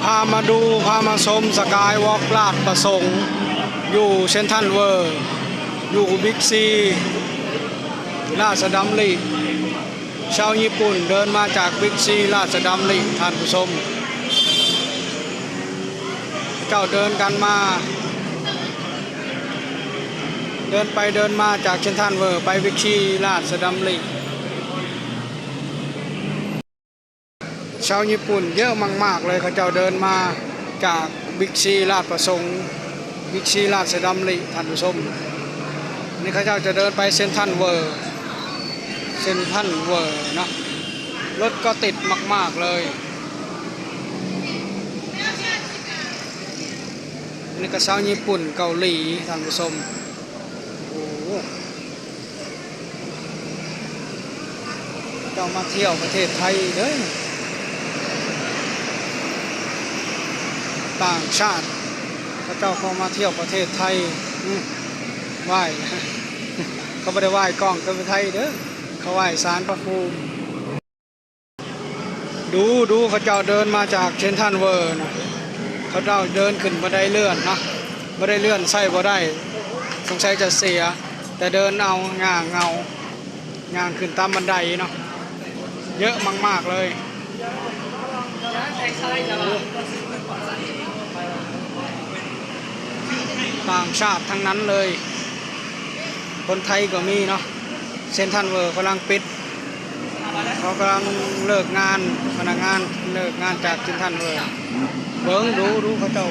ພາມາດູ ພາມາຊົມ ສະກາຍວອກ ລາດປະສົງ ຢູ່ເຊັນທຣັນເວີ ຢູ່ບິກຊີ ລາຊະດຳລິ. ຊາວຍີ່ປຸ່ນເດີນມາຈາກບິກຊີ ລາຊະດຳລິ ທ່ານຜູ້ຊົມ. ເຂົາເຈົ້າເດີນກັນມາ ເດີນໄປເດີນມາຈາກເຊັນທຣັນເວີໄປບິກຊີ ລາຊະດຳລິ. ຊາວຍີ່ປຸ່ນເຍອະມາກໆເລີຍ ເຂົາເຈົ້າເດີນມາຈາກບິກຊີລາດປະສົງ ບິກຊີລາຊະດຳລິ ທ່ານຜູ້ຊົມ. ນີ້ເຂົາເຈົ້າຈະເດີນໄປເຊັນທຣັນເວີ ເຊັນທຣັນເວີເນາະ ລົດກໍຕິດມາກໆເລີຍ. ນີ້ກໍຊາວຍີ່ປຸ່ນເກົາຫຼີ ທ່ານຜູ້ຊົມ. ໂອ້ ເຈົ້າມາທ່ຽວປະເທດໄທເດີ້ ຕ່າງຊາດເຂົາເຈົ້າກໍມາທ່ຽວປະເທດໄທ. ອື ໄຫວ້ ເຂົາບໍ່ໄດ້ໄຫວ້ກ້ອງຄືໄທເດີ້ ເຂົາໄຫວ້ສານພະພູມ. ດູ ດູ ເຂົາເຈົ້າເດີນມາຈາກເຊັນທຣັນເວີນະ ເຂົາເຈົ້າເດີນຂຶ້ນບັນໄດເລື່ອນເນາະ ບັນໄດເລື່ອນໃຊ້ບໍ່ໄດ້ ສົງໄສຈະເສຍ ແຕ່ເດີນເອົາ ຍ່າງເອົາ ຍ່າງຂຶ້ນຕາມບັນໄດເນາະ ເຍອະມາກໆເລີຍ. ຕ່າງຊາດທັງນັ້ນເລີຍ ຄົນໄທກໍມີເນາະ. ເຊັນທຣັນເວີກຳລັງປິດ ເຂົາກຳລັງເລີກງານ ພະນັກງານເລີກງານຈາກເຊັນທຣັນເວີ. ເບິ່ງດູ ດູເຂົາເຈົ້າ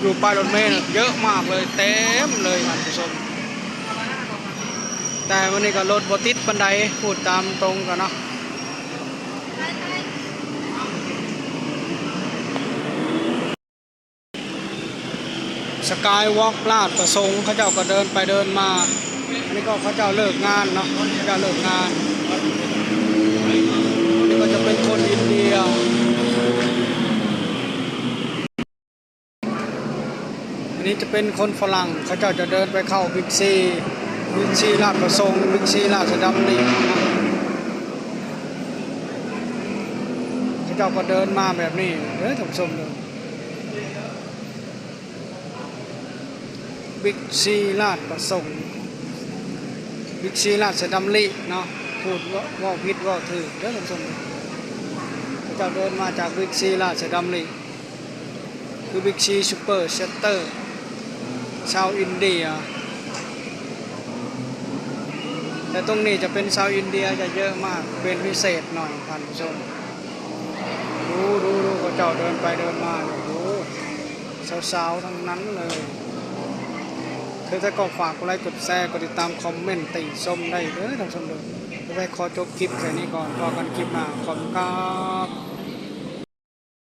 ຢູ່ປ້າຍລົດເມນະ ເຍອະມາກເລີຍ ເຕັມເລີຍທ່ານຜູ້ຊົມ. ແຕ່ມື້ນີ້ກໍລົດບໍ່ຕິດປານໃດ ພູດຕາມຕົງກໍເນາະ. ສະກາຍວອກ ລາດປະສົງ ເຂົາເຈົ້າກໍເດີນໄປເດີນມາ. ອັນນີ້ກໍເຂົາເຈົ້າເລີກງານເນາະ ເຂົາເຈົ້າເລີກງານ. ອັນນີ້ກໍຈະເປັນຄົນອິນເດຍ ອັນນີ້ຈະເປັນຄົນຝຣັ່ງ ເຂົາເຈົ້າຈະເດີນໄປເຂົ້າບິກຊີ ບິກຊີລາດປະສົງ ບິກຊີລາຊະດຳລິ. ເຂົາເຈົ້າກໍເດີນມາແບບນີ້ເດີທ່ານຜູ້ຊົມເດີ. ບິກຊີລາດປະສົງ ບິກຊີລາຊະດຳລິເນາະ ພູດເວົ້າ ເວົ້າຜິດເວົ້າຖືກເດີທ່ານຜູ້ຊົມ. ເຂົາເຈົ້າເດີນມາຈາກບິກຊີລາຊະດຳລິ ຄືບິກຊີຊຸບເປີເຊັນເຕີ ຊາວອິນເດຍ. ແຕ່ຕົງນີ້ຈະເປັນຊາວອິນເດຍຈະເຍອະມາກເປັນພິເສດໜ້ອຍທ່ານຜູ້ຊົມ. ດູ ດູ ດູ ເຂົາເຈົ້າເດີນໄປເດີນມາຢູ່ ສາວໆທັງນັ້ນເລີຍ. ຄືແຕ່ກໍຝາກກົດໄລກົດແຊ ກົດຕິດຕາມ ຄອມເມັນຕິຊົມໄດ້ເດີທ່ານຜູ້ຊົມເດີ. ໄວ້ຂໍຈົບຄລິບແຄ່ນີ້ກ່ອນ ພໍ້ກັນຄລິບໜ້າ ຂອບຄຸນຄັບ.